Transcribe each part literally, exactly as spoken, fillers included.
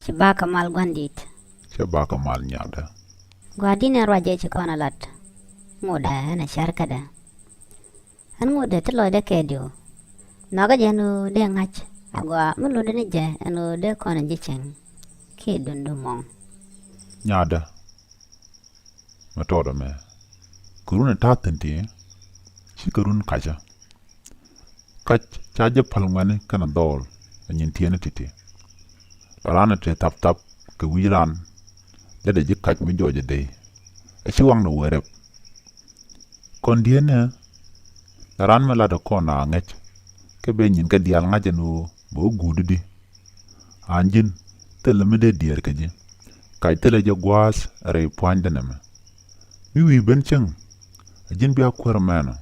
Ci bakɛ mal gua̱n di̱i̱t. Ci bakɛ mal nyakdä. Gua̱di̱n ɛn ruacɛ ci kɔn a lat. Ŋotdɛ ɛn a cär kädɛ. Ɛn ŋotdɛ ti lɔcdɛ kɛ diw. Nhɔakä jɛ ɛn ɣöö dee ŋa̱c a gɔaa mi lotdɛ ni jɛ ɛn ɣöö dee kɔn a ji̱ cieŋ. Kiɛ dundu mɔŋ. Nyakdä. Mi tɔɔt ɛmɛ kɛ run ɛ ta̱a̱ thi̱n ti ci kɛ run kacä. Kac ca jɛ päl ŋuɛ̈ni kɛnɛ dhɔɔl ɛ nyin tiɛɛni ti̱ti̱. La raan ɛ te thap thap kɛ wi̱c raan. Lätdɛ ji̱ kac mi jɔɔc ɛ dey ɛ ci waŋnɛ wee rɛp. Kɔn dieenɛ la raan mi latdɛ kɔn a ŋäc kɛ ben nyin kɛ diaal ŋa̱c ɛn ɣöö bɛ wä guut i̱di. A ji̱n thilɛ mi dee diɛɛr kɛ ji̱. Kac thilɛ jɛ gua̱a̱th rɛy pua̱nydä nɛmɛ. Mi wi̱i̱ ben cieŋ a ji̱n bia kuäär mɛnɔ.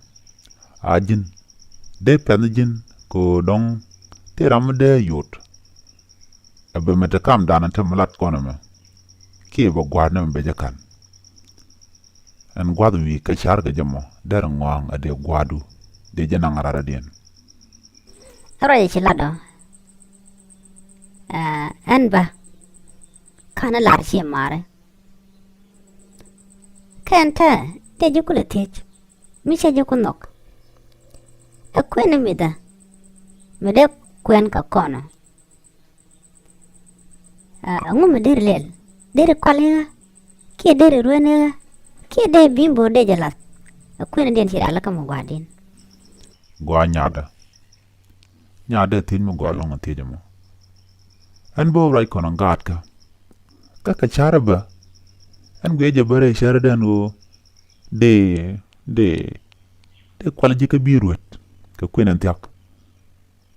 A ji̱n dee piath ni ji̱n kɛ ɣöö dɔ̱ŋ tëë ram mi dee yot. Ɛ bɛ mɛ te kamdan te mi lat kɔn ɛmɛ. Kiɛ bɛ gua̱a̱r nɛmɛ bɛ jɛ ka̱n. Ɛn gua̱th wi̱i̱ kɛ ca̱r kɛ jɛ mɔ derɛ ŋɔa̱a̱ŋ a dee gua̱a̱du dee jɛ naŋ a rat a diɛn. Ruacɛ ci lat ɔ. Ɛn bä ka̱n lar ci ma̱a̱ri. Kɛn te dee ji̱ kulɛ thiec mi cɛ ji̱ ku nhɔk. Ɛ kuɛn mithä mi dee kuɛn kɛ kɔn ɔ. Ɛŋu mi deri lɛl deri kɔl i̱ ɣä kiɛ deri rueen i̱ ɣä kiɛ dee bi̱i̱ bo̱o̱r dee jɛ lath. Ɛ kuɛn diɛn ci rialikä mɔ gua̱a̱di̱n. Gua̱a̱ nyakdä. Nyakdä thiec mi gɔaa lɔ̱ŋ thiec ɛmɔ. Ɛn bä ruac kɔn ɛ gaatkä. Kä kɛ ca̱rä bä ɛn guiɛ jɛ bä rɛy cärädä ɛn ɣöö dee dee dee kual ji̱ kä bi̱i̱ ruet kɛ kuën ɛn thia̱k.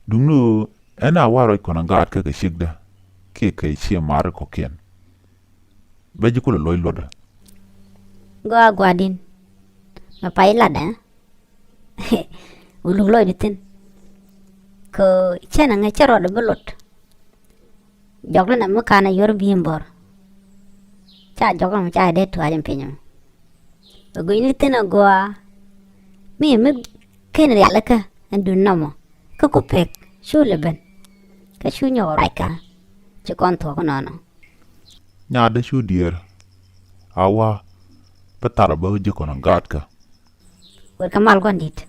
Duŋni ɣöö ɛn a wa ruac kɔn a gaatkä kɛ ciekdä kiɛ kɛ ciɛ ma̱a̱ri kɔ̱kiɛn. Bɛ ji̱ kulɛ loc luɔtdä. Gɔaa gua̱a̱di̱n mɛ pay latdɛ. Wä luk lɔcdu thi̱n kɛ cɛn a ŋäc cä rɔɔdɛ bi lot. Jɔk lä nɛ mi ka̱n a yuɔr bi̱i̱ mbɔr. Ca jɔk lä mɛ ca dee tua̱a̱c ɛn piny ɛmɛ. Bɛ gui̱cni thi̱n a gɔaa. Mi mi ken rialikä ɛn duŋ nɔmɔ kä ku pek cu lɛ ben. Kä cu nyɔk ruackä ci kɔn thuɔ̱k nɔnɔ. Nyakdä cu diëër. A wa bä thar a bä ji̱ kɔn a gaatkä. Wër kɛ mal gua̱n di̱t.